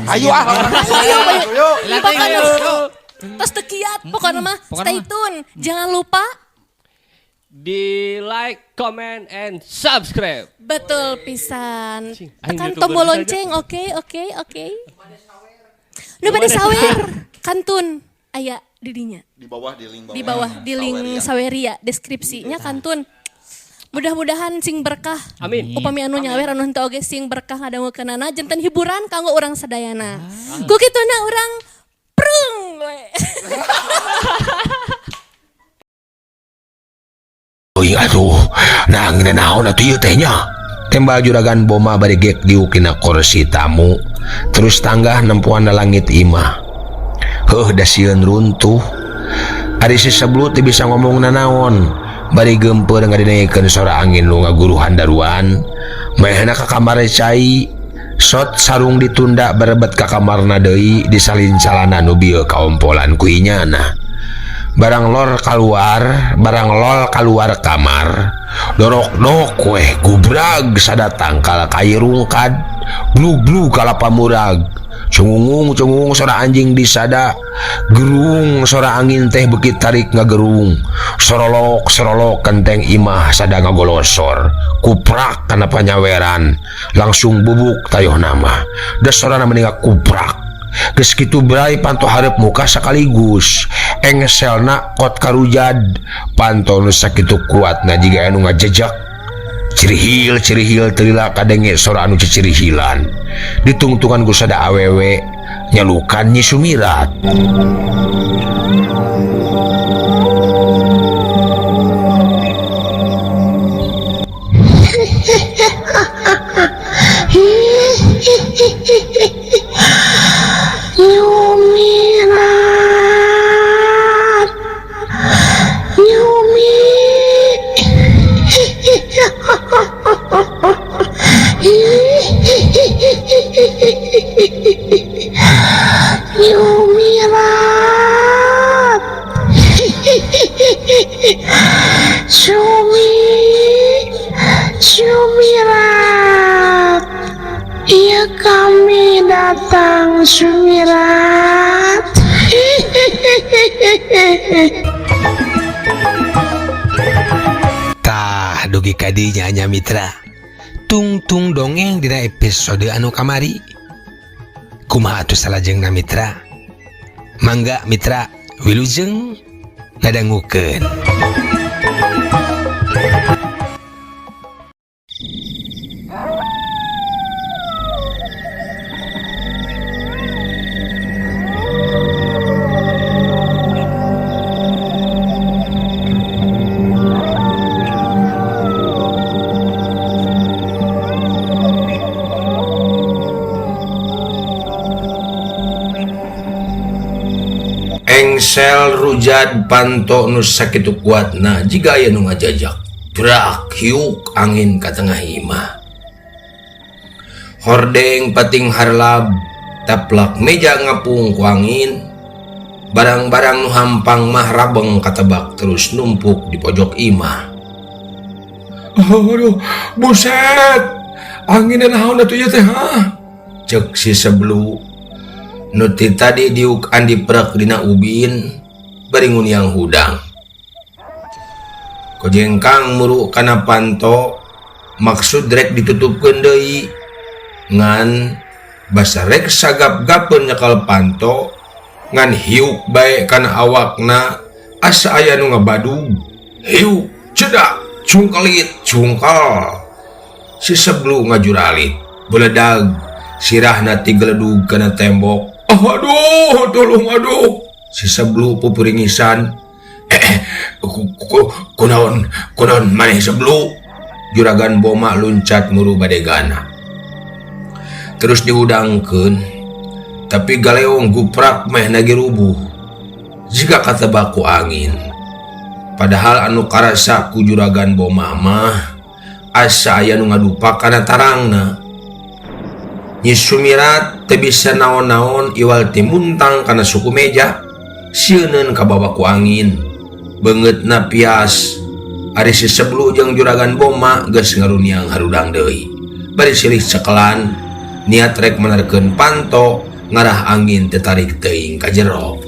Ayo ah. Ayo, ayo. Lah, Pokoknya ayo. tos teu kiat pokoknya mah Pokoknya stay mah. tune. Jangan lupa Di like, comment, and subscribe. betul pisan. Cing, aing Tekan YouTuber tombol saja. lonceng, oke oke oke. Nu bade sawer kantun aya di dinya. Di bawah di link bawah. Di bawah di link Saweria. Saweria deskripsinya kantun. Mudah-mudahan sing berkah. Amin. Upami anu nyawer anu henteu oge sing berkah ngadangukeunana janten hiburan kanggo urang sadayana. Ku kituna urang prung we. Euy atuh, nah angin naon atuh ieu teh nya. Tembal juragan Boma bari gek diuk dina kursi tamu, terus tanggah nempoan langit imah. Heuh da sieun runtuh. Ari si Seblu teu bisa ngomong nanaon, bari geumpeur ngadengekeun sora angin nu ngaguruhan daruan. Maehna ka kamar cai, sot sarung ditunda berebet ka kamarna deui disalin calana nu bieu kaompolan ku inyana. Barang lor keluar, barang lol keluar kamar, dorok-dok weh gubrag sada tangkal kai rungkad, glug-glug kalapa murag, cungung-cungung sora anjing disada, gerung sora angin teh beuki tarik ngagerung, sorolok-sorolok kenteng imah sada ngagolosor, kuprak kana panyaweran, langsung bubuk tayoh nama, da sorana meni ngakuprak. Geus kitu bray panto hareup muka sekaligus engselna kot karujad panto nu sakitu kuatna jiga anu ngajejak cirihil cirihil telila kadenge sora anu cicirihilan ditungtungan ku sada awewe nyalukan Nyi Sumirat. Nyumirat, Nyumi, Nyumirat, Sumi, Sumirat. Iya kami datang Sumirat. Tah dugi ka dinya nya mitra. Tungtung dongeng dina episode anu kamari. Kumaha atuh salajengna mitra? Mangga mitra wilujeng ngadangukeun. Engsel rujad panto nu sakitu kuatna jiga aya nu ngajajak. Brak hiuk angin ka tengah imah. Hordeng pating harlab taplak meja ngapung ku angin. Barang-barang nu hampang mah rabeng katebak terus numpuk di pojok imah. Aduh, buset. Angin naon atuh ieu teh ha? Ceuk si Seblu. Nu ti tadi diuk andi prek dina ubin bari nguniang hudang. Kojengkang muru kana panto maksud rek ditutupkeun deui. Ngan basa rek sagap-gapeun nyekal panto ngan hiuk bae kana awakna asa aya nu ngabadug. Hiuk cedak cungkelit cungkal. Si Seblu ngajuralit beledag sirahna tigeledug kana tembok. Aduh, tolong aduh. Si Seblu pupuringisan. Kunaon, kunaon maneh Seblu? Juragan Boma luncat muru badegana. Terus dihudangkeun, tapi galeong guprak meh nagi rubuh. Jika katebak ku angin. Padahal anu karasa ku Juragan Boma mah asa aya nu ngadupa kana tarangna. Nyi Sumirat teu bisa naon-naon iwal ti muntang kana suku meja, sieuneun kabawa ku angin. Beungeutna pias, ari si Seblu jeung Juragan Boma geus ngaruniang harudang deui. Bari silih cekelan, niat rek menerkeun panto Ngarah angin teu tarik teuing ka jero.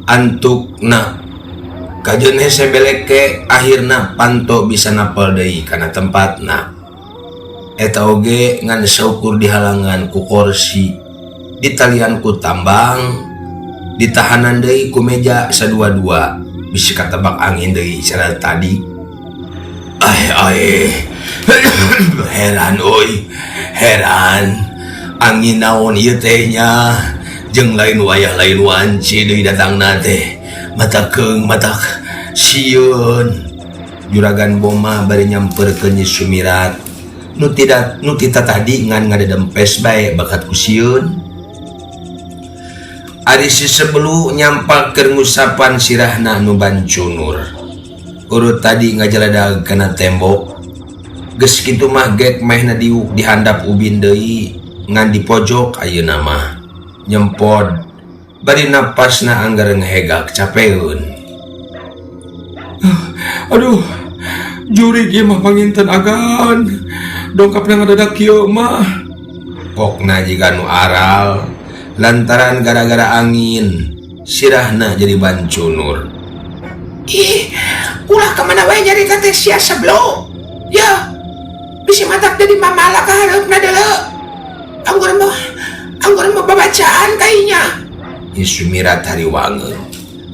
Antukna kajeun hese beleke akhirna panto bisa napel deui kana tempatna. Eta oge ngan saukur dihalangan ku korsi, ditalian ku tambang, ditahanan deui ku meja sadua-dua bisi katebak angin deui cara tadi. Ai ai heran euy, heran angin naon ieu teh nya jeung lain wayah lain wanci deui datangna teh mata keung matak sieun. Juragan Boma bari nyamperkeun Nyi Sumirat nu tidak nu tita tadi ngan ngadedempes bae bakat ku sieun. Ari si Sebelu nyampak keur ngusapan sirahna nu bancunur. Urut tadi ngajaladag kana tembok. Geus kitu mah gek mehna diuk di handap ubin deui ngan di pojok ayeuna mah. Nyempod bari napasna anggar ngehegak capeun. Aduh, jurig ieu mah panginten agan. Dongkapna ngadadak kieu mah. Pokna jiga nu aral lantaran gara-gara angin sirahna jadi bancunur. Ih, ulah ka mana wae nyarita teh sia Seblo. Ya, bisi matak jadi mamala ka hareupna deuleu. Anggur mah, anggur mah babacaan kainya. Nyi Sumirat hariwangeun.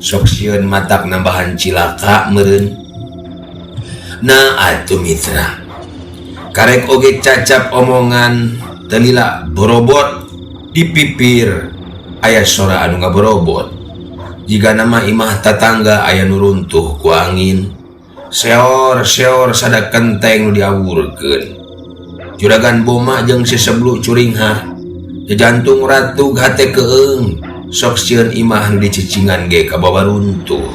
Sok sieun matak nambahan cilaka meureun. Nah atuh mitra. Karek oge cacap omongan teu lila borobot di pipir aya sora anu ngaborobot. Jigana mah imah tatangga aya nu runtuh ku angin. Seor-seor sada kenteng nu diawurkeun. Juragan Boma jeung si Seblu curinghah. Jajantung ratug hate keung. Sok sieun imah nu dicicingan ge kabawa runtuh.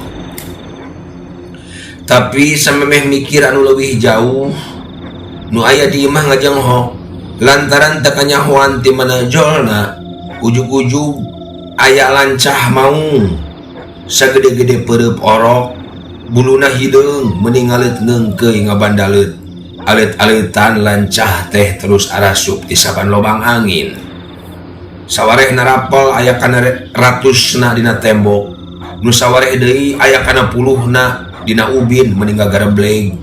Tapi samemeh mikir anu leuwih jauh, nu aya di imah ngajenghok lantaran teu kanyahoan ti mana jolna, ujug-ujug aya lancah maung. Sagede-gede peureub orok, buluna hideung meni ngaleut ngeungkeuy ngabandaleut. Alet-aletan lancah teh terus arasup ti saban lobang angin. Sawareh narapel aya kana ratusna dina tembok, nu sawareh deui aya kana puluhna dina ubin meni ngagarebleg.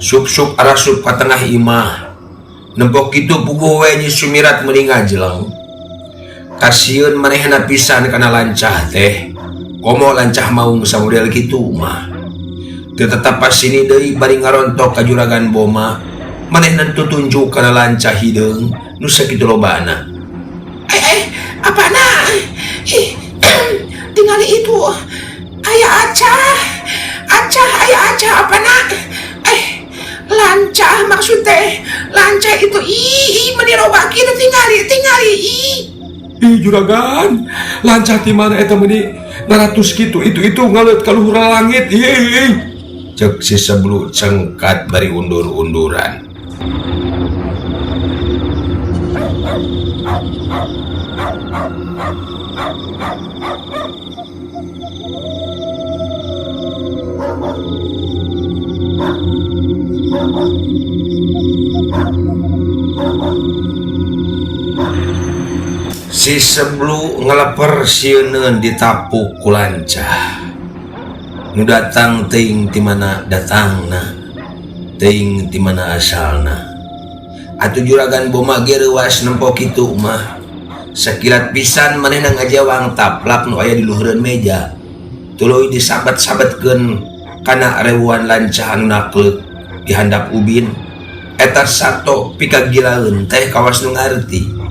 Sup-sup arasup ka tengah imah. Nempok kitu puguh we Nyi Sumirat meni ngajleng. Kasieun manehna pisan kana lancah teh. Komo lancah maung samodel kitu mah. Teu tetep pasini deui bari ngarontok ka Juragan Boma. Manehna tutunjuk kana lancah hideung nu sakitu lobana. Apana? Ih, tingali itu. Aya acah. Acah, aya acah apana? Lancah maksud teh. Lancah itu ih, meni loba kitu tingali, tingali ih. Ih juragan, lancah ti mana eta meni ngaratus kitu itu itu ngaleut ka luhur langit. Ih, ih. Cek si Seblu cengkat bari undur-unduran. Si Seblu ngeleper sieuneun ditapuk ku lancah. Nu datang teuing ti mana datangna, teuing ti mana asalna. Atuh Juragan Boma ge reuas nempo kitu mah. Sakilat pisan manehna ngajewang taplak nu aya di luhureun meja. Tuluy disabet-sabetkeun kana rewuan lancah anu nakleuk di handap ubin. Eta sato pikagilaeun teh kawas nu ngarti.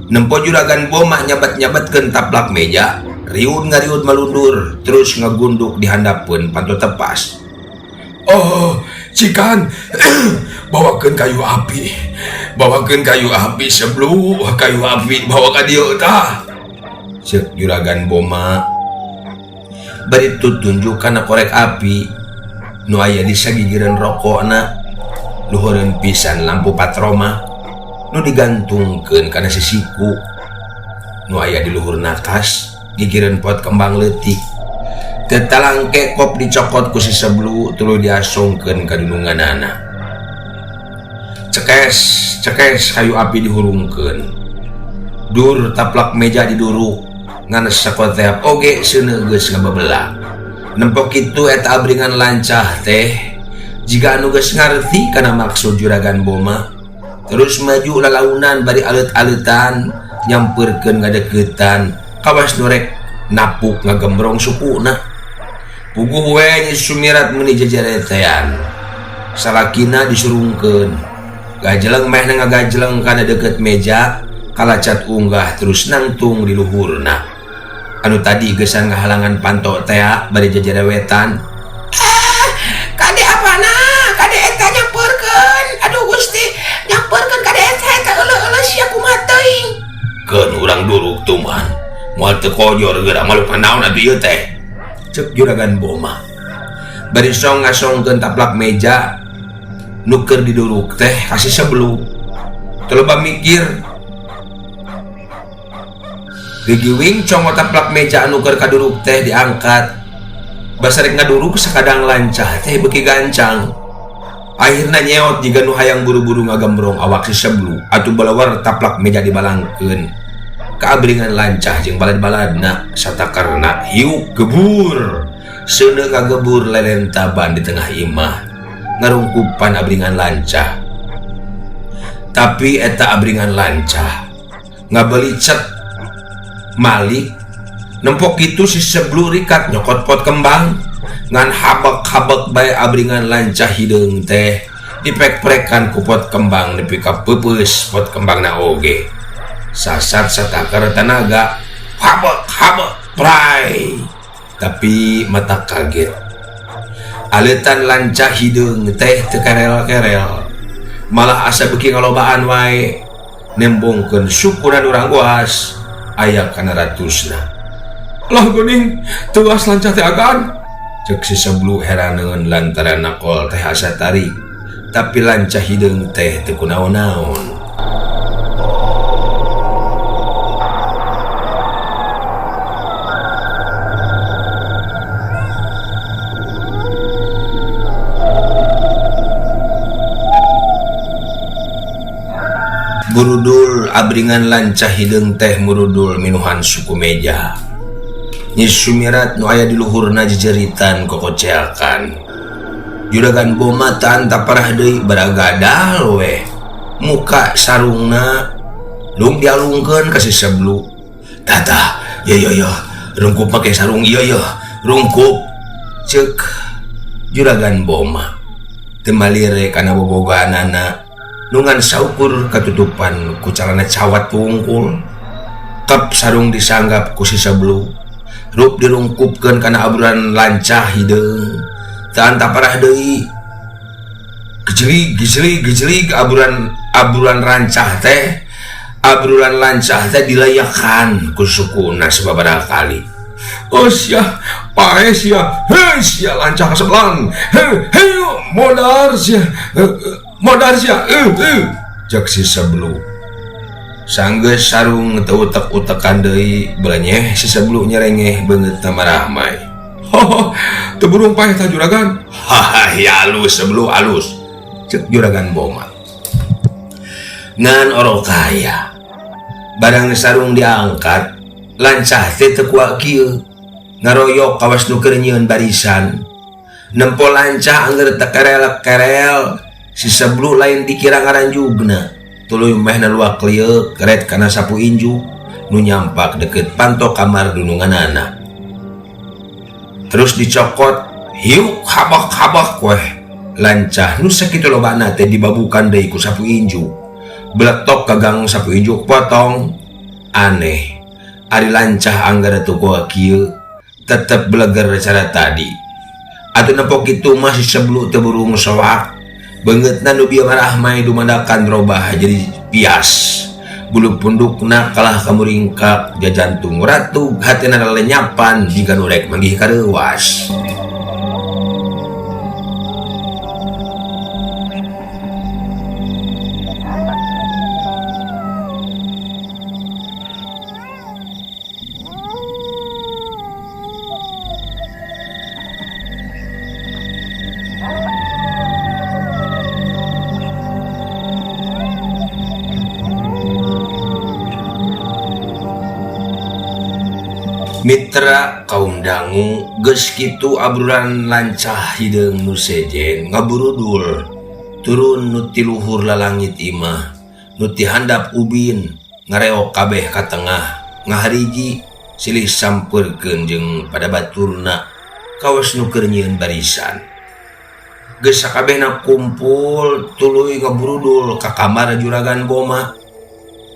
Nempo Juragan Boma nyabet-nyabetkeun taplak meja, riud ngariud malundur terus ngagunduk di handapeun panto tepas. Oh, cikan, bawakeun kayu api. Bawakeun kayu api Seblu, kayu api bawa ka dieu tah. Ceuk Juragan Boma. Bari tutunjuk kana korek api nu aya di sagigireun rokokna. Luhureun pisan lampu patroma nu digantungkeun kana sisiku nu aya di luhur nakas gigireun pot kembang leutik. Teu talangke kop dicokot ku si Seblu tuluy diasongkeun ka dununganana. Cekes, cekes kayu api dihurungkeun. Dur taplak meja diduruk ngan sakoteap oge seuneu geus ngababelak. Nempo kitu eta abringan lancah teh jiga anu geus ngarti kana maksud Juragan Boma. Terus maju lalaunan bari aleut-aleutan nyampeurkeun ngadeuketan kawas nu rek napuk ngagembrong sukuna. Puguh we Nyi Sumirat meuni jajaretean. Salakina disurungkeun. Gajeleng mehna ngagajeleng kana deukeut meja, kalacat unggah terus nangtung di luhurna. Anu tadi geusan ngahalangan panto tea bari jajarewetan. Ah, kade apana? Kade eta nyampeurkeun. Aduh Gusti, nyampeurkeun kade eta eta euleuh-euleuh sia kumaha teuing. Keun urang duruk tuman. Moal teu kojor geura malukan naon atuh ieu teh. Cek Juragan Boma. Bari song ngasongkeun taplak meja nu keur diduruk teh ka si Seblu. Teu loba mikir. Gigiwing congo taplak meja anu keur kaduruk teh diangkat. Basa rek ngaduruk sakadang lancah teh beuki gancang. Akhirna nyeot jiga nu hayang buru-buru ngagembrong awak si Seblu atuh balawar taplak meja dibalangkeun. Kaabringan lancah jeung balad-baladna satakarna hiuk gebur. Seuneu kagebur lelentaban di tengah imah ngarungkupan abringan lancah. Tapi eta abringan lancah ngabelicet malik nempok kitu si Seblu rikat nyokot pot kembang ngan habek-habek bae abringan lancah hideung teh dipek-prekan ku pot kembang nepi ka peupeus pot kembangna oge. Sasat satakar tanaga habek-habek prai. Tapi mata kaget. Aleutan lancah hideung teh teu kerel-kerel. Malah asa beuki ngalobaan wae nembongkeun syukuran urang goas aya kana ratusna. Lah geuning teuas lancah teh agan. Cek si Seblu heraneun lantaran nakol teh asa tarik. Tapi lancah hideung teh teu kunaon-naon. Burudul abringan lancah hideung teh murudul minuhan suku meja. Nyi Sumirat nu aya di luhurna jejeritan kokoceakan. Juragan Boma teu parah deui baragadal weh. Muka sarungna lung dialungkeun ka si Seblu. Tata, yo yo yo, rungkup make sarung ieu yo, rungkup. Ceuk Juragan Boma. Teu malire kana bobogaanana. Nungan saukur katutupan ku calana cawat wungkul. Kep sarung disanggap ku si Seblu. Rup dirungkupkeun kana abruan lancah hideung. Teu anta parah deui. Gejlig gejlig gejlig abruan rancah teh. Abruan lancah teh dilayakan ku sukuna sababaraha kali. Oh sia, pae sia, hei sia lancah kasebelan. Hei, hei modar sia. Modar sia, cek si Seblu. Sanggeus sarung teu utek-utekan deui, belenyeh si Seblu nyerengeh beungeutna marahmai. Hoho, teu burung paeh tah juragan. Haha, ya alus Seblu alus. Cek Juragan Boma. Ngan orok kaya. Barang sarung diangkat, lancah teh teu kuat kieu. Ngaroyok kawas nu keur nyieun barisan. Nempo lancah angger teu kerel-kerel. Si Seblu lain dikira ngaranjugna. Tuluy mehna luak lieuk keret kana sapu injuk nu nyampak deukeut panto kamar dununganana. Terus dicokot hiuk habak-habak weh. Lancah nu sakitu lobana teh dibabukan deui ku sapu injuk. Beletok gagang sapu injuk potong. Aneh. Ari lancah anggar teu kuat kieu tetep beleger cara tadi. Atuh nempo kitu mah si Seblu teu burung soak. Beungeutna nu bieu marahmai dumandakan robah jadi pias. Bulu pundukna kalah kamuringkak, jajantung ratug, hatena lalenyapan jiga nu rek manggih kareuwas. Mitra kaum dangu geus kitu abruran lancah hideung nu sejen ngaburudul turun nu ti luhur lalangit imah nu ti handap ubin ngareok kabeh ka tengah ngahariji silih sampeurkeun jeung pada baturna kawas nu keur nyieun barisan. Geus sakabehna kumpul tuluy ngaburudul ka kamar Juragan Boma.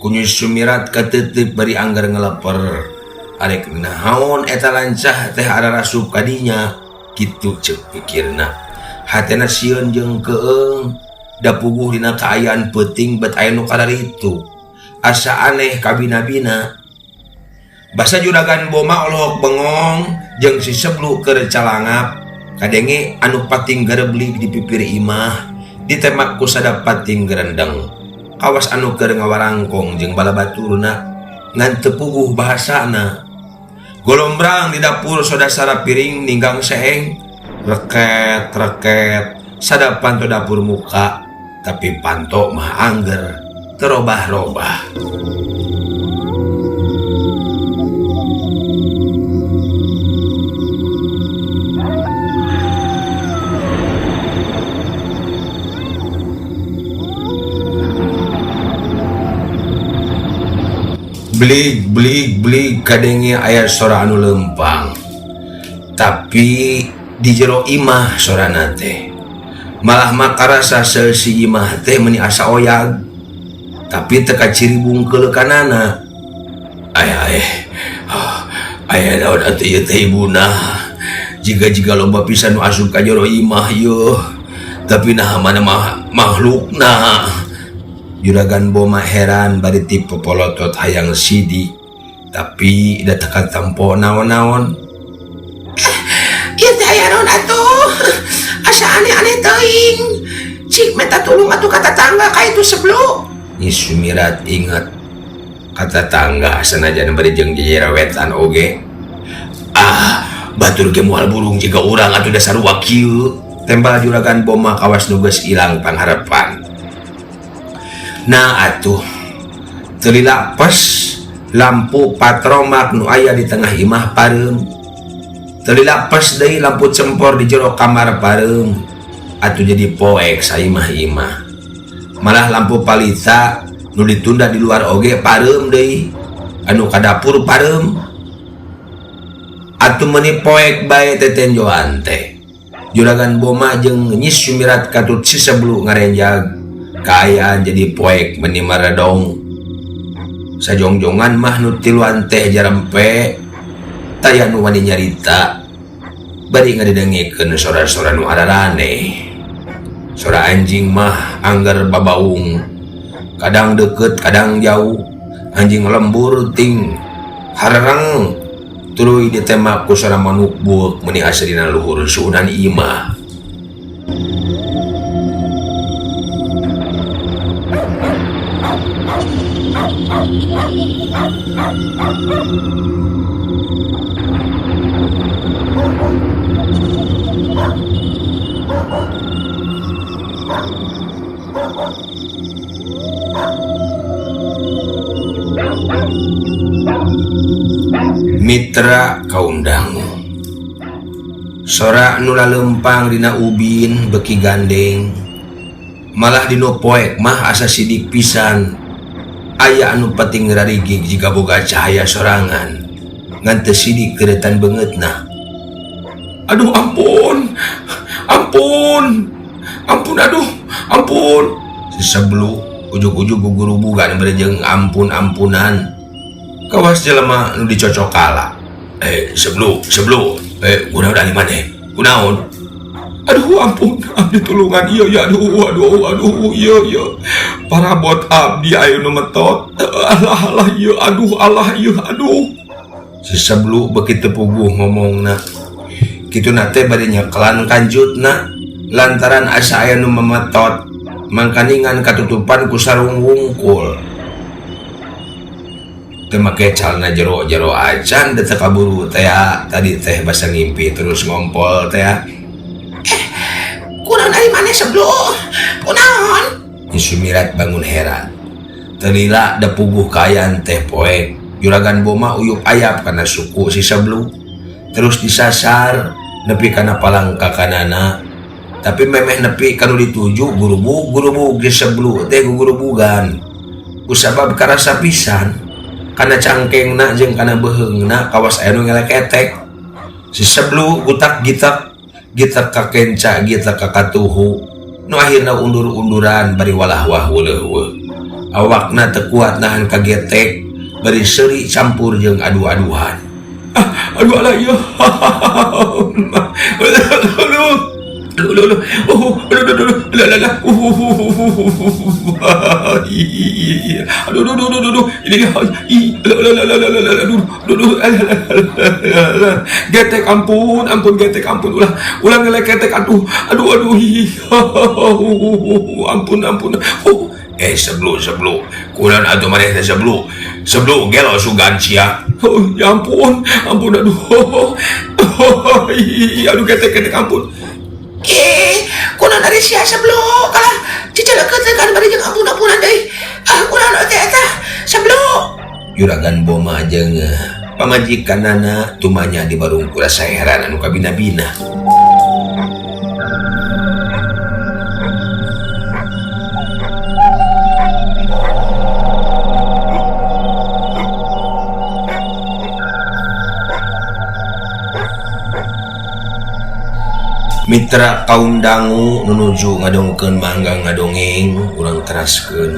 Ku Nyi Sumirat kateuteup bari anggar ngaleper. Arek naon eta lancah teh ararasup ka dinya kitu ceuk pikirna. Hatena sieun jeung keung da puguh dina kaayaan peuting bet aya nu kararitu. Asa aneh kabina-bina. Basa Juragan Boma olohok bengong jeung si Seblu keur calangap kadenge anu pating gareblig di pipir imah ditemak ku sadap pating gerendeng kawas anu keur ngawarangkong jeung bala baturna ngan teu puguh bahasana. Golombrang di dapur soda sara piring ninggang seeng reket reket sadap panto dapur muka tapi panto mah angger terobah-robah. Blig blig blig kadenge aya sora anu leumpang. Tapi di jero imah sorana teh. Malah mah karasa seusi imah teh meuni asa oyag. Tapi teu kaciri bungkeulekanana. Aya aya naon atuh ieu teh ibuna. Jiga-jiga loba pisan nu asup ka jero imah yeuh. Tapi naha mana makhlukna. Juragan Boma heran bari ti popolotot hayang sidi. Tapi da teu katempo naon-naon. Ieu teh aya naon atuh? Asa aneh-aneh teuing. Cik minta tulung atuh ka tatangga ka itu sebelum. Nyi Sumirat inget ka tatangga sanajan bari jeung jejerewetan oge. Ah, batur ge moal burung jiga urang atuh dasar sarua kieu. Tembal Juragan Boma kawas nu geus ilang pangharepan. Nah atuh teu lila pes lampu patromak nu aya di tengah imah pareum. Teu lila pes deui lampu cempor di jero kamar pareum. Atuh jadi poek saimah-imah. Malah lampu palita nu ditunda di luar oge pareum deui. Anu ka dapur pareum. Atuh meuni poek bae tetenjoan teh. Juragan Boma jeung Nyi Sumirat katut si Seblu ngarenjag. Kaayaan jadi poek meuni maredong. Sajongjongan mah nu tiluan teh jarempe. Taya nu wani nyarita. Bari ngadidengikeun sora-sora nu araraneh. Sora anjing mah anggar babaung. Kadang deukeut, kadang jauh. Anjing lembur ting harereng. Tuluy ditemak ku sora manuk bueuk meuni asa dina luhur suhunan imah. Mitra kaum dangu. Sora nu laleumpang dina ubin beuki gandeng. Malah dinu poek mah asa sidik pisan. Aya anu penting rarigig jiga boga cahaya sorangan. Ngan teu sidik keretan beungeutna. Aduh ampun. Ampun. Ampun aduh. Ampun. Si Seblu ujug-ujug gugurubugan bari jeung ampun-ampunan. Kawas jelema nu dicocokala. Seblu, Seblu. Kunaon ari maneh? Kunaon? Aduh ampun, abdi tulungan ieu ya aduh aduh aduh ieu ieu. Parabot abdi aya nu metot. Alah alah ieu aduh alah ieu aduh. Si Seblu beuki teu puguh ngomongna. Kituna teh bari nyekelan kanjutna lantaran asa aya nu memetot mangkaningan katutupan ku sarung wungkul. Teu make calana jero-jero acan da teu kaburu teh tadi teh basa ngimpi terus ngompol teh. Kunaon ari maneh Seblu? Kunaon? Nyi Sumirat bangun heran. Teu lila da puguh kaayaan teh poek. Juragan Boma uyup ayap kana suku si Seblu. Terus disasar nepi kana palangkakanana. Tapi memeh nepi ka nu dituju gurubug-gurubug si Seblu teh gugurubugan. Kusabab karasa pisan kana cangkengna jeung kana beuheungna kawas aya nu ngeleketek. Si Seblu gutak gitak, gitak ka kenca, gitak ka katuhu. Nu akhirna undur-unduran bari walah wah weuleuh. Awakna teu kuat nahan kagetek bari seuri campur jeung adu-aduhan. Ah, aduh alah ieu. Aduh. Aduh, aduh, oh, aduh, aduh, aduh, lah, lah, lah, aduh, aduh, aduh, aduh, aduh, ini, lah, lah, lah, lah, lah, lah, aduh, aduh, aduh, lah, getek, ampun, ampun, getek, ampun, ulah, ulah ngeleketek, aduh, aduh, aduh, ampun, ampun, Seblu, seblu, kulan atuh maneh teh seblu, seblu gelo sugan sia. Oh, ya ampun, ampun, aduh, aduh, getek, getek, ampun. Kunaon ari sia Seblu kalah cicelekeun kan bari jeung ampun-ampunan deui. Ah, kunaon teh eta Seblu? Juragan Boma jeung pamajikanana tumanya di barung ku rasa heran anu kabina-bina. Mitra kaum dangu nunuju ngadongkeun mangga ngadongeng urang teraskeun.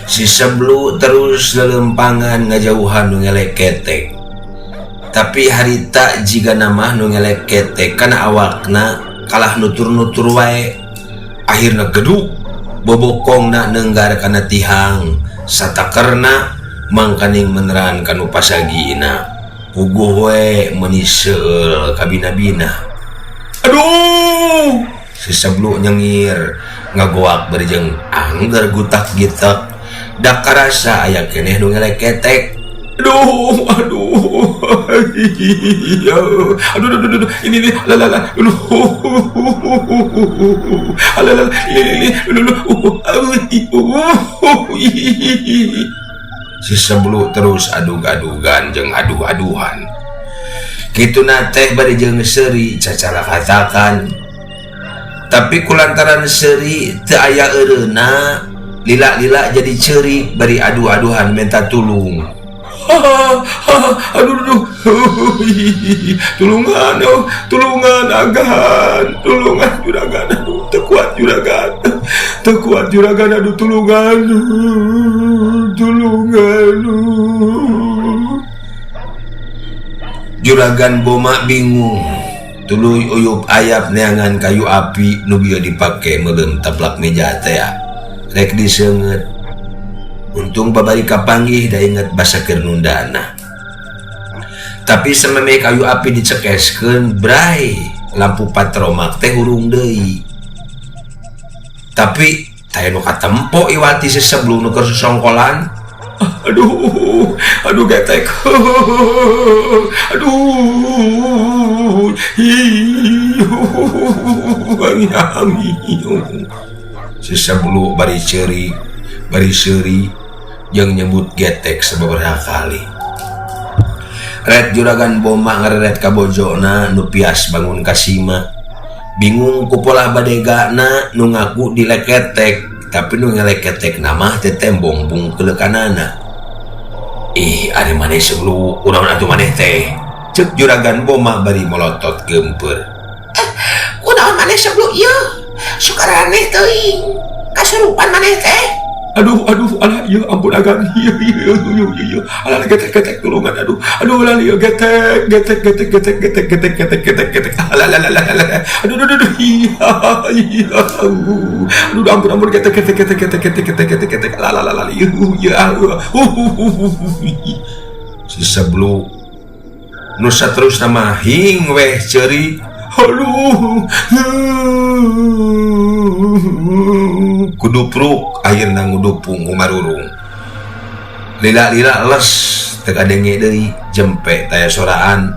Si Seblu terus lelempangan ngajauhan nu ngeleketek. Tapi harita jiga nama nu ngeleketek kana awakna kalah nutur-nutur wae. Akhirna geduk bobokongna nenggar kana tihang satakerna mangkaning meneran kanu pasagina. Puguh we meuni seueul kabina-bina. Aduh! Si Seblu nyengir ngagoak bari jeung angger gutak gitek. Da karasa aya keneh nu ngeleketek. Aduh, aduh. Aduh, aduh, aduh, ini, ini, la, la, la, aduh. Ala, la, la, ini, ini, aduh, aduh. Si Seblu terus adug-adugan jeung aduh-aduhan. Kituna teh bari jeung seuri cacara katakan. Tapi kulantaran seuri teu aya eureuna, lila-lila jadi ceurik bari adu-aduhan minta tulung. Aduh, aduh, tulungan, oh, tulungan agan, tulungan juragan, aduh, teu kuat juragan, teu kuat juragan, aduh, tulungan, tulungan. Juragan Boma bingung, tuluy uyup ayap neangan kayu api nu bieu dipake meuleum taplak meja teh, rek diseungeut. Untung babari kapanggih da inget basa keur nundana. Tapi sememe kayu api dicekeskeun bray, lampu patromak teh hurung deui. Tapi teh nu katempo iwati seseblu nu keur sosongkolan. Aduh, aduh getek. Aduh. Seseblu bari ceurik, bari seuri jeung nyebut getek sababaraha kali. Red juragan Boma ngareret ka bojona nu pias bangun ka sima. Bingung ku polah badegana nu ngaku dileketek, tapi nu ngeleketek mah teh tembong bungkeulekanana. Ih, ari maneh Seblu, kunaon atuh maneh teh? Ceuk juragan Boma bari molotot geumpeur. Kunaon maneh Seblu ieu? Suka aneh teuing. Kasurupan maneh teh. Aduh aduh alah ieu ampun agan ieu ieu ieu ieu alah getek getek tulungan aduh aduh alah ieu getek getek getek getek getek getek getek getek getek alah alah alah alah aduh aduh aduh iya iya aduh ampun ampun getek getek getek getek getek getek getek getek alah alah alah ieu ieu si seblu nu saterusna mah hing weh ceurik aduh kudupruk akhirna ngudupung ngumarurung lila-lila les teu kadenge deui jempe taya soraan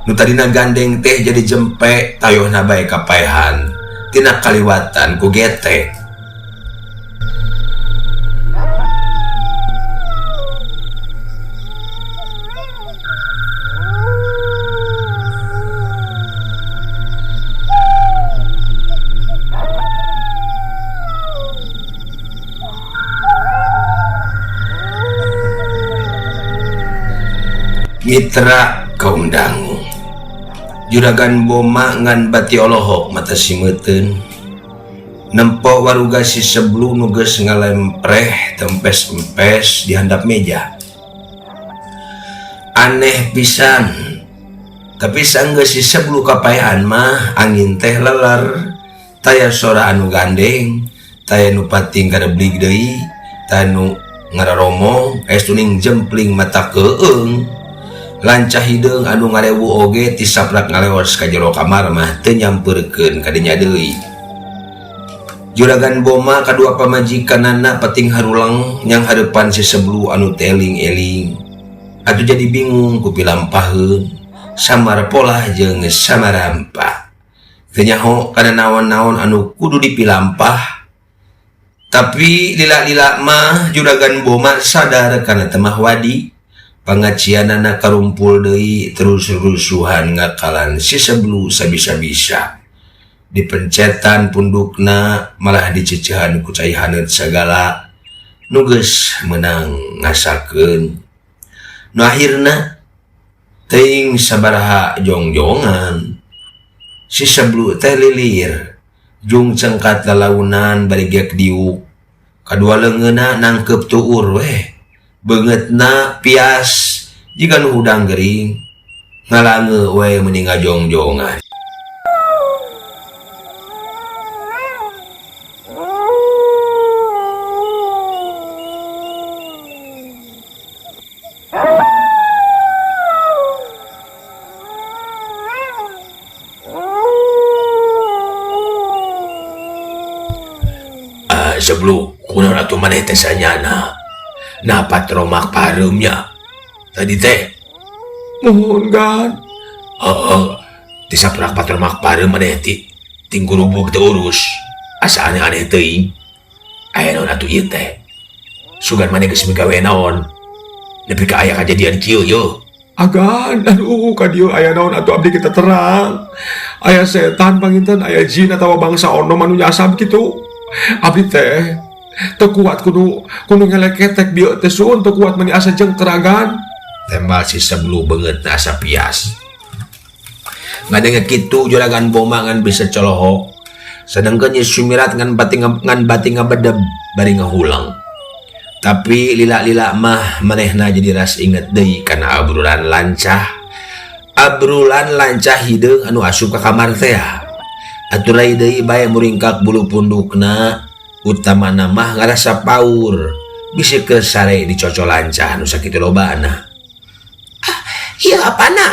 nu tadina gandeng teh jadi jempe tayohna bae kapaehan tina kaliwatan ku getek. Mitra kaum dangu Juragan Boma ngan bati olohok mata simeuten nempo waruga si seblu nu geus ngalempreh tempes-empes di handap meja. Aneh pisan tapi sanggeus si seblu kapaehan mah angin teh leler taya sora anu gandeng taya nu pating kareblig deui taya nu ngararomong estuning jempling mata keung. Lancah hideung anu ngarewu oge ti saprak ngaleos ka jero kamar mah teu nyampeurkeun ka dinya deui. Juragan Boma kadua pamajikanana pating harulang nyang hareupan si seblu anu teling-eling. Atuh jadi bingung ku pilampaheun samar polah jeung samarampah. Teu nyaho kana naon-naon anu kudu dipilampah. Tapi lila-lila mah Juragan Boma sadar kana temah wadi. Pangacianana karumpul deui terus rusuhan ngakalan si seblu sabisa-bisa. Dipencetan pundukna malah dicecehan ku cai haneut sagala nu geus meunang ngasakeun. Nu akhirna teuing sabaraha jongjongan. Si seblu teh lilir jung cengkat lalaunan bari geuk diuk. Kadua leungeunna nangkeup tuur weh. Beungeutna pias jiga nu hudang gering ngalange we meni ngajongjongan. Sebelum kunaon atuh maneh teh sanyana. Nah patromak pareumnya tadi teh mohon kan heeh disaprak patromak pareum maneh ti tinggurubug teu urus asa aneh-aneh teuing aya naon atuh ieu teh sugan maneh geus migawe naon nepi ka aya kajadian kieu yeuh agan aduh ka dieu aya naon atuh abdi kita terang aya setan panginten aya jin atawa bangsa onom anu nyasab kitu abdi teh teu kuat kudu ngeleketek bieu teh suun teu kuat meni asa jeung keragan tembal si seblu beungeutna asa pias ngadenge kitu Juragan Boma ngan bisa colohok sedengkeun Nyi Sumirat ngan bati ngabedeb bari ngahulang tapi lila-lila mah manehna jadi ras inget deui kana abrulan lancah hideung anu asup ka kamar teh aturai deui bae muringkak bulu pundukna utamana mah ngarasa paur bisi ke sare dicocol lancah nu sakitu lobana. Ah, ieu apana?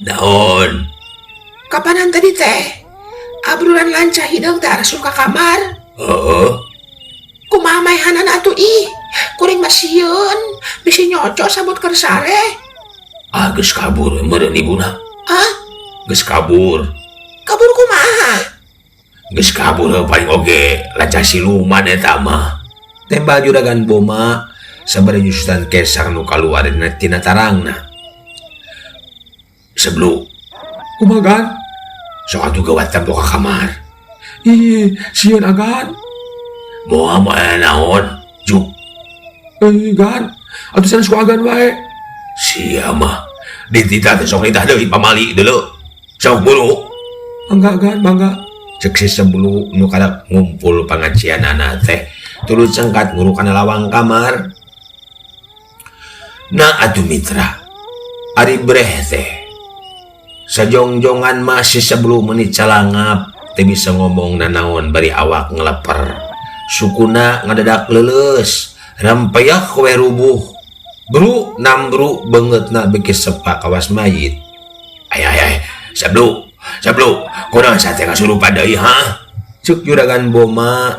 Naon? Kapanan tadi teh? Abrulan lancah hideung teh asup ka kamar. Heeh. Kumaha maehanana atuh ih? Kuring mah sieun bisi nyocok sabut keur sare. Ah, geus kabur meureun ibuna. Hah? Geus kabur. Kabur kumaha? Geus kabur paling oge lancah siluman eta mah. Tembal Juragan Boma sabari nyusutan kesang nu kaluar tina tarangna. Seblu kumaha gan? Sok atuh gawat tempo ka kamar. Ih, sieun agan. Moal moal naon, juk. Gan, atuh sanes ku agan wae. Sia mah dititah teh sok nitah deui pamali deuleu. Sok buru. Mangga gan, mangga. Cek si seblu nu karak ngumpul pangacianana teh Tuluy cengkat nguru kana lawang kamar. Nah atuh mitra, ari breh teh. Sajongjongan mah si Seblu meuni calangap teu bisa ngomong nanaon bari awak ngeleper. Sukuna ngadadak leuleus, rempeyak we rubuh. Bru nambru beungeutna beuki sepa kawas mayit. Ay ay ay, Seblu, Seblu, kunaon sate kasurupan deui ha? Ceuk juragan Boma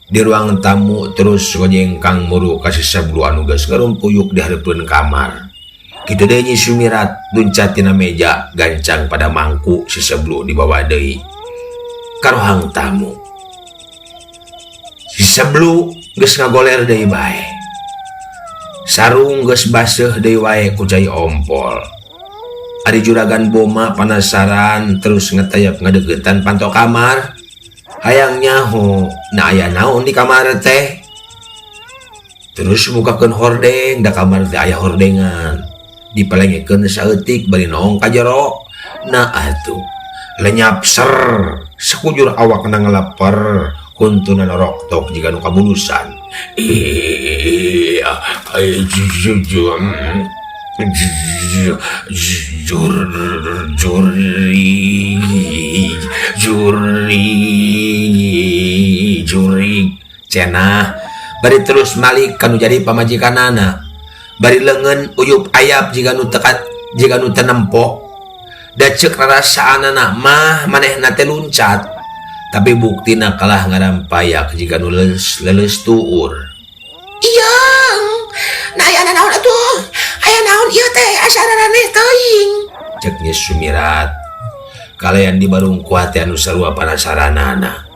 di ruang tamu terus ngojengkang muru ka si Seblu anu geus ngarumpuyuk di hareupeun kamar. Kitu deui Nyi Sumirat luncat tina meja gancang pada mangku si Seblu dibawa deui ka ruang tamu. Si Seblu geus ngagoler deui bae. Sarung geus baseuh deui wae ku cai ompol. Ari juragan Boma panasaran terus ngetayap ngadeuketan panto kamar. Hayang nyaho na aya naon di kamar teh. Terus mukakeun hordeng da kamar teh aya hordengan. Dipalengekeun saeutik bari noong ka jero. Nah atuh lenyap ser sakujur awakna ngeleper huntuna noroktok jiga nu kabulusan. Jurig cenah bari terus malik kanu jadi pamajikanana bari leungeun uyup ayap jiga nu tekat jiga nu teu nempo da ceuk rarasaanana mah manehna teh luncat tapi buktina kalah ngarampayak jiga nu leuleus tuur. Iyang, nah aya naon atuh? Aya naon ieu teh asa raraneh teuing? Cek Nyi Sumirat kalayan di barungkuah teh anu sarua panasaranana.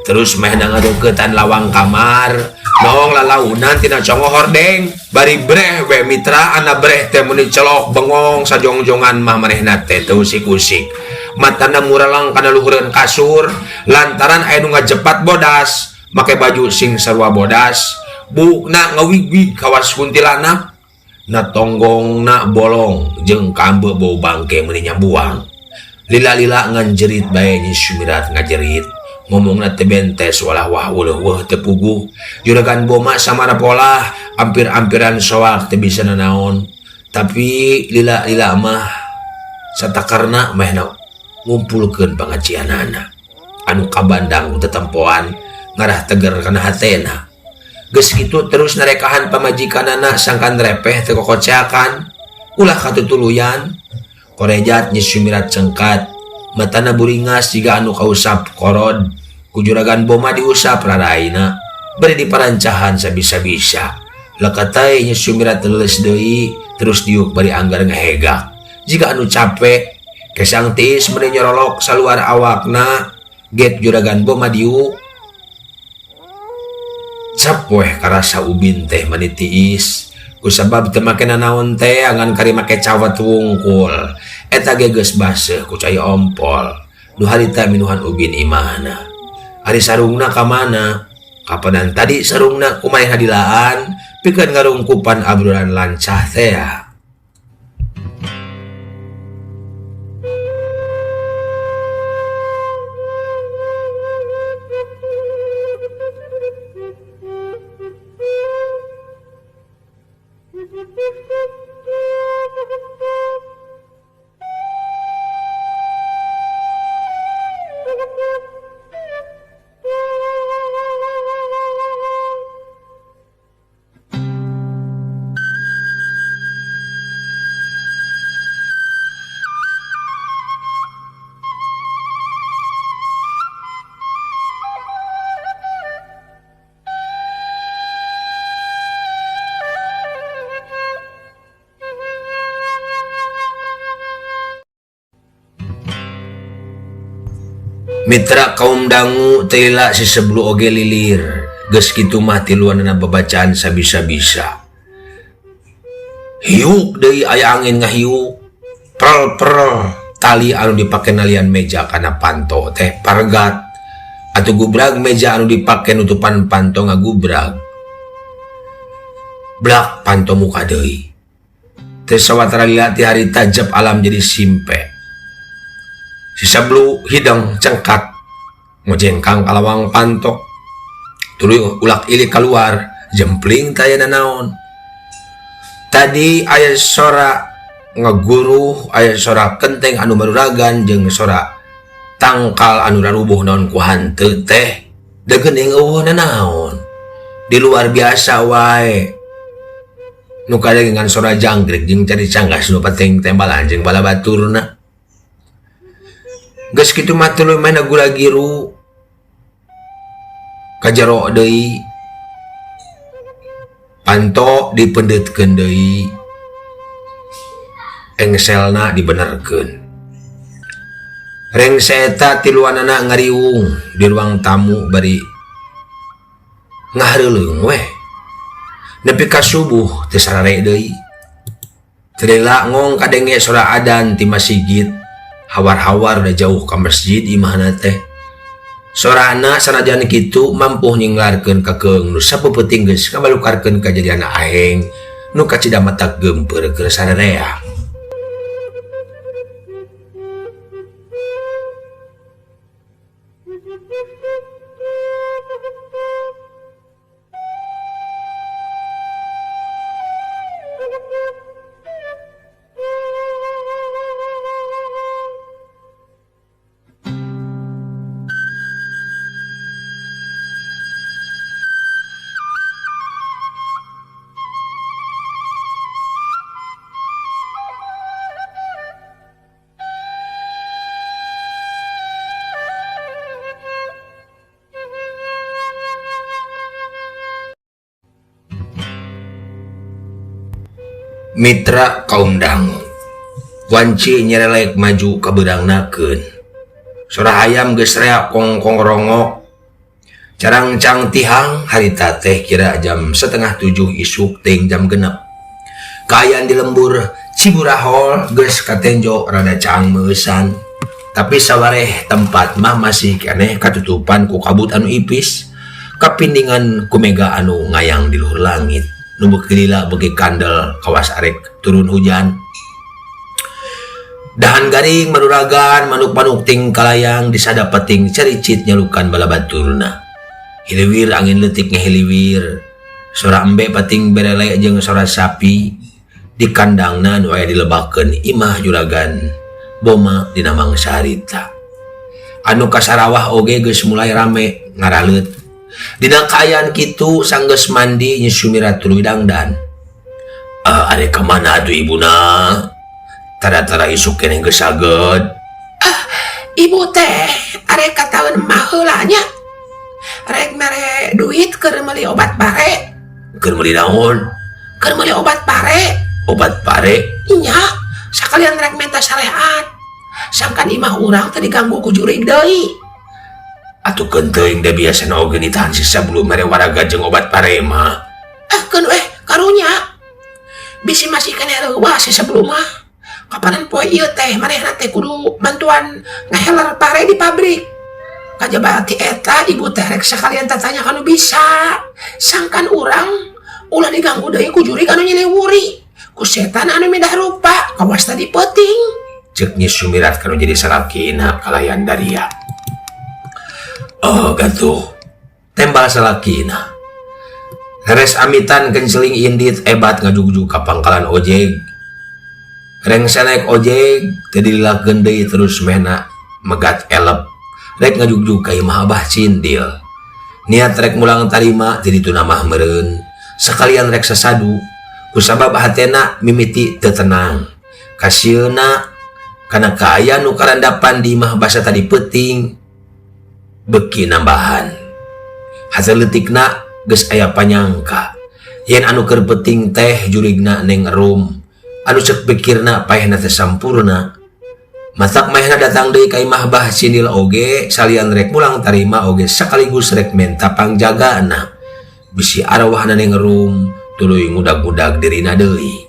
Terus mehna ngadeuketan lawang kamar, noong lalaunan tina congo hordeng, bari breh we mitra ana breh teh meuni celok bengong sajongjongan mah manehna teh teu usik-usik. Matana muralang kana luhureun kasur lantaran aya nu ngajepat bodas, make baju sing sarua bodas. Buukna ngawigwig kawas kuntilanak, na tonggongna bolong jeung kambe bau bangke meuni nyambuang. Lila-lila ngan jerit bae Nyi Sumirat ngajerit, ngomongna teh bentes walah wah uleuh teu puguh. Juragan Boma samara polah, ampir-ampiran soak teu bisa nanaon. Tapi lila-lila mah satakarna mehna ngumpulkeun pangajianana anu kabandang ku tetempoan ngarah teger kana hatena. Geus kitu terus narekahan pamajikanana sangkan repeh teu kokoceakan ulah katutuluyan. Korejat Nyi Sumirat cengkat matana buringas jiga anu kausap korod ku juragan Boma diusap raraina bari diparancahan sabisa-bisa. Lekatai Nyi Sumirat leuleus deui terus diuk bari anggar ngahegak jiga anu capek kesang tiis meuni nyorolok saluar awakna. Get juragan Boma diuk cap weh karasa ubin teh mani tiis kusabab teu make nanaon teh angan kari make cawat wungkul eta ge geus baseuh ku cai ompol nu harita minuhan ubin imahna. Ari sarungna ka mana kapanan tadi sarungna kumaha dilaan pikeun ngarungkupan abrulan lancah teh. Mitra kaum dangu teu lila si Seblu oge lilir geus kitu mah tiluanana babacaan sabisa-bisa. Hiuk deui aya angin ngahiuk prel-prel tali anu dipake nalian meja kana panto teh pargat atuh gubrag meja anu dipake nutupan panto ngagubrag blak panto muka deui. Teu sawatara lila ti harita jep alam jadi simpe. Si Seblu hideng cengkat ngojengkang kalawang panto. Tuluy ulak ilik kaluar, jempling taya nanaon. Tadi aya sora ngaguruh, aya sora kenteng anu maruragan jeung sora tangkal anu rarubuh naon ku hanteu teh. Da geuning eueuh nanaon. Di luar biasa wae. Nu kadengean sora jangkrik jeung cari canggas nu penting tembalan jeung bala baturna. Geus kitu mah tuluy manehna gura-giru ka jero deui. Panto dipendeutkeun deui. Engselna dibenerkeun. Rengse eta tiluanana ngariung di ruang tamu bari ngahareuleung weh. Nepi ka subuh teu sarare deui. Teu lila ngong kadenge sora adan ti masigit. Hawar-hawar da jauh ka masjid imahna teh. Sorana sanajan kitu mampuh nyinglarkeun kakeung nu sapeupeting geus ngabalukarkeun kajadian aheng nu kacida matak geumpeur keur sarerea. Mitra kaum dangu wanci nyerelek maju ka beurangnakeun. Sora hayam geus rea kongkong rongok. Carangcang tihang harita teh kira jam 6:30 isuk ting jam 6. Kaayaan di lembur Ciburahol geus katenjo rada caang meueusan. Tapi sawareh tempat mah masih keneh katutupan ku kabut anu ipis, kapindingan ku mega anu ngayang di luhur langit. Nu beuki lila beuki kandel kawas arek turun hujan. Dahan garing manuragan manuk-manuk ting kalayang disada peting caricit nyalukan bala baturna. Hiliwir angin leutik ngahiliwir. Sora embe pating berele jeung sora sapi di kandangna nu aya dilebakeun imah juragan boma dina mangsa harita. Anu kasarawah oge geus mulai rame ngaraleut. Dina kaayaan kitu sanggeus mandi Nyi Sumira tuluy dangdan. Are ka mana atuh ibuna? Tara-tara isuk keneh geus saged. Ibu teh are ka taun mah heula nya. Rek mere duit keur meuli obat pare. Keur meuli naon? Keur meuli obat pare. Obat pare? Nya, sakalian rek menta sarehat. Sangkan imah urang teh diganggu ku jurig deui. Atuh keun teuing da biasana oge ditahan sisa belum mere waraga jeung obat pare mah. Keun weh karunya. Bisi masih keneh reuas si sebelum mah. Kapanan poe ieu teh manehna teh kudu bantuan ngaheler pare di pabrik. Kajaba ti eta ibu teh rek sakalian tatanya kanu bisa. Sangkan urang ulah diganggu deui ku jurig anu nyiliwuri. Ku setan anu midah rupa kawas tadi peuting. Ceuk Nyi Sumirat kanu jadi salakina kalayan daria. Oh gatuh tembal salakina. Reres amitan kenceling indit ebat ngajugjug ka pangkalan ojek. Rengsa naik ojek teu dililakeun deui terus mehna megat elep. Rek ngajugjug ka imah Abah Cindil. Niat rek mulang tarima ti dituna mah meureun. Sakalian rek sasadu kusabab hatena mimiti teu tenang. Kasieuna kana kaayaan nu karandapan di imah basa tadi peuting. Beki nambahan. Hasil leutikna geus aya panyangka. Yen anu keur peuting teh jurigna Neng Rum. Anu ceuk pikirna paehna teh sampurna. Matak maehna datang deui ka imah Bah Cindil oge salian rek mulang tarima oge sakaligus rek menta pangjagana. Bisi arwahna Neng Rum tuluy ngudag-ngudag dirina deui.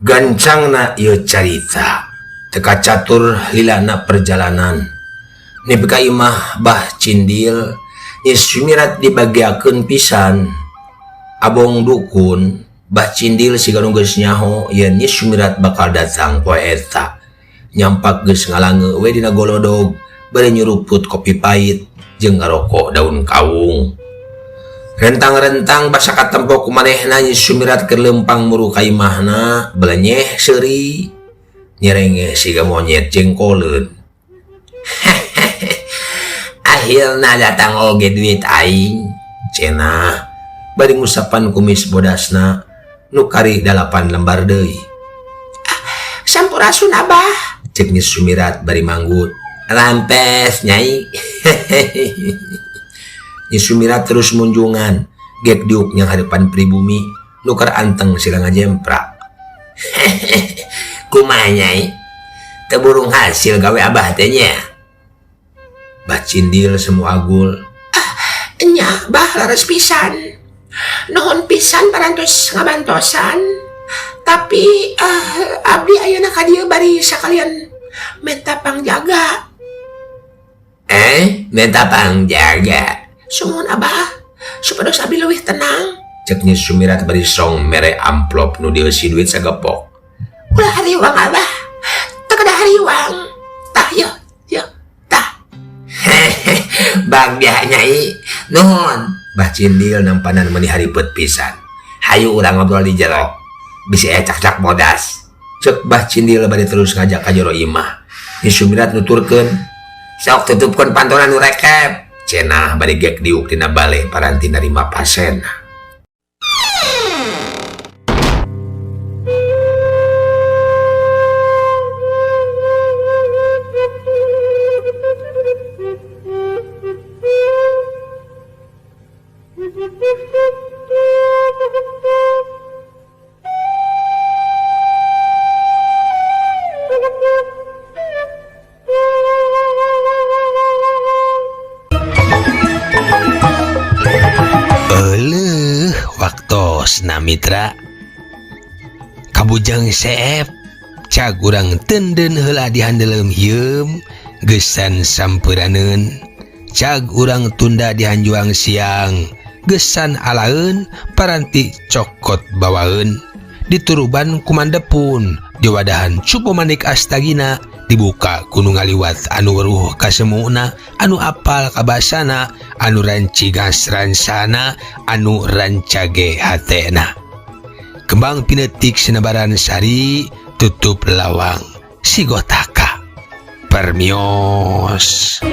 Gancangna ieu carita teu kacatur lilana perjalanan. Nepi ka imah Bah Cindil, Nyi Sumirat dibageakeun pisan. Abong dukun, Bah Cindil siga nu geus nyaho yen Nyi Sumirat bakal datang poe eta. Nyampak geus ngalange we dina golodog bari nyuruput kopi pait jeung ngaroko daun kawung. Rentang-rentang basa katempo ku manehna Nyi Sumirat keur leumpang muru ka imahna, belenyeh seuri, nyerengeh siga monyet jengkoleun. Akhirna datang oge duit aing, cenah bari ngusapan kumis bodasna nu kari dalapan lembar deui. Sampurasun Abah, Cek Nyi Sumirat bari manggut. Rampes Nyai. Nyi Sumirat terus munjungan, gek diuk nyang hadapan pribumi nu keur anteng sila ngajemprak. Kumaha Nyai? Teu burung hasil gawe Abah teh nya. Bah Cindil semu agul. Nya Bah leres pisan. Nuhun pisan parantos ngabantosan. Tapi abdi ayeuna ka dieu bari sakalian menta pangjaga. Menta pangjaga. Sumuhun Abah, supados abdi leuwih tenang. Cek Nyi Sumirat bari song mere amplop nu dieusi duit sagepok. Ulah hariwang Abah, teu kedah hariwang. Tah yeuh, yeuh, tah. Bagja Nyai, nuhun. Bah Cindil nampanan meuni haripet pisan. Hayu urang ngobrol di jero. Bisi aya cakcak bodas. Cek Bah Cindil bari terus ngajak ka jero imah. Nyi Sumirat nuturkeun, sok tutupkeun pantona nu rekep. Cenah bari gek diuk dina bale paranti narima pasena. Euleuh waktosna mitra. Kabujang seep cag urang tenden heula dihandeleum hieum geusan sampuraneun. Cag urang tunda dihanjuang siang geusan alaeun paranti cokot bawaeun. Dituruban kumandepun diwadahan cupu manik astagina dibuka kuno ngaliwat anu weruh kasemuna anu apal kabasana anu rancigas ransana anu rancage hatena. Kembang pinetik senebaran sari tutup lawang sigotaka permios.